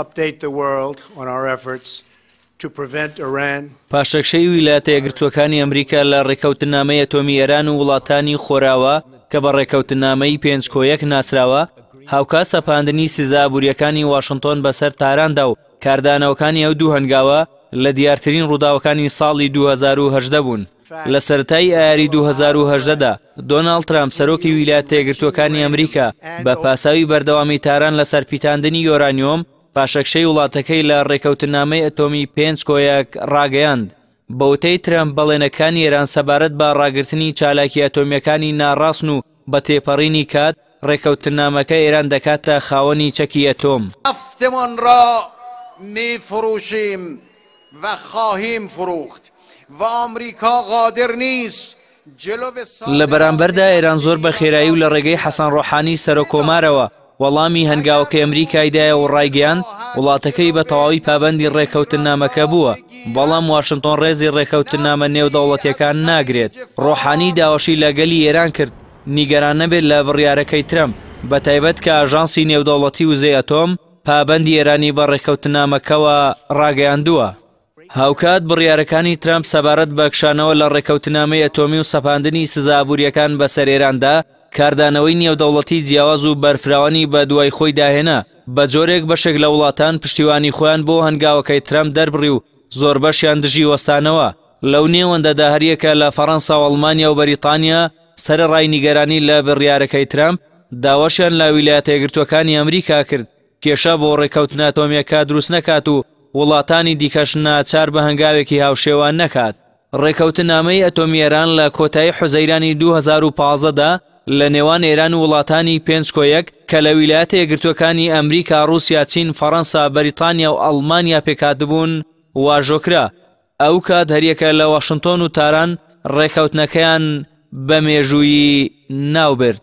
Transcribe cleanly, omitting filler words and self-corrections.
Update the world on our efforts to prevent Iran. پاشەکشەی ویلایەتە یەکگرتووەکانی ئەمریکا لە ڕێککەوتننامەی ئەتۆمی ئێران و وڵاتانی خۆراوا کە بە ڕێککەوتننامەی پێنج کۆ یەک ناسراوە، هاوکات سەپاندنی سزا ئابوورییەکانی واشنتۆن بەسەر تاراندا و کاردانەوەکانی ئەو دوو هەنگاوە لە دیارترین ڕووداوەکانی ساڵی 2018 بوون. لە سەرەتای ئایاری 2018 دا دۆناڵد ترامپ سەرۆکی ویلایەتە یەکگرتووەکانی ئەمریکا بە پاساوی بەردەوامی تاران لەسەر پیتاندنی یۆرانیۆم پاشەکشەی وڵاتەکەی لە ڕێکەوتننامەی ئەتۆمی پێنج کۆ یەک ڕاگەیاند. بەوتەی ترەمپ بەڵێنەکانی ئێران سەبارەت بە ڕاگرتنی چالاکییە ئەتۆمییەکانی ناڕاستن و بە تێپەڕینی کات ڕێکەوتننامەکە ئێران دەکاتە خاوەنی چەکی ئەتۆم. نفتمان را میفروشیم و خواهیم فروخت و آمریکا قادر نیست جلو لە بەرامبەردا ئێران زۆر بە خێرایی و لە ڕێگەی حەسەن ڕۆحانی سەرۆککۆمارەوە وەڵامی هەنگاوەکەی ئەمریکای دایەوە و ڕایگەیاند، وڵاتەکەی بە تەواوی پابەندی ڕێککەوتننامەکە بووە، بەڵام واشنتۆن ڕێزی ڕێککەوتننامە نێودەوڵەتییەکان ناگرێت. ڕۆحانی داواشی لە گەلی ئێران کرد نیگەران نەبێت لە بڕیارەکەی ترەمپ، بەتایبەت کە ئاژانسی نێودەوڵەتی وزەی ئەتۆم پابەندی ئێرانی بە ڕێککەوتننامەکەوە ڕاگەیاندووە. هاوکات بڕیارەکانی ترەمپ سەبارەت بە کشانەوە لە ڕێککەوتنامەی ئەتۆمی و سەپاندنی سزا ئابوورییەکان بەسەر ئێراندا، کاردانەوەی نێودەوڵەتی جیاواز و بەرفراوانی بەدوای خۆیدا هێنا، بەجۆرێک بەشێک لە وڵاتان پشتیوانی خۆیان بۆ هەنگاوەکەی ترەمپ دەربڕی و زۆربەشیان دژی وەستانەوە. لەو نێوەندەدا هەریەکە لە فەڕەنسا و ئەڵمانیا و بەریتانیا سەرەڕای نیگەرانی لە بڕیارەکەی ترەمپ، داواشیان لە ویلایەتە یەکگرتووەکانی ئەمریکا کرد کێشە بۆ ڕێککەوتنە ئەتۆمییەکە دروست نەکات و وڵاتانی دیکەش ناچار بە هەنگاوێکی هاوشێوە نەکات. ڕێککەوتننامەی ئەتۆمی ئێران لە کۆتایی حوزەیرانی 2015 دا لە نێوان ئێران و وڵاتانی پێنج کۆ یەک کە لە ویلایەتە یەکگرتووەکانی ئەمریکا، ڕووسیا، چین، فەڕەنسا، بەریتانیا و ئەڵمانیا پێکهاتبوون، واژۆکرا. ئەوکات هەریەکە لە واشنتۆن و تاران ڕێککەوتنەکەیان بە مێژوویی ناوبرد.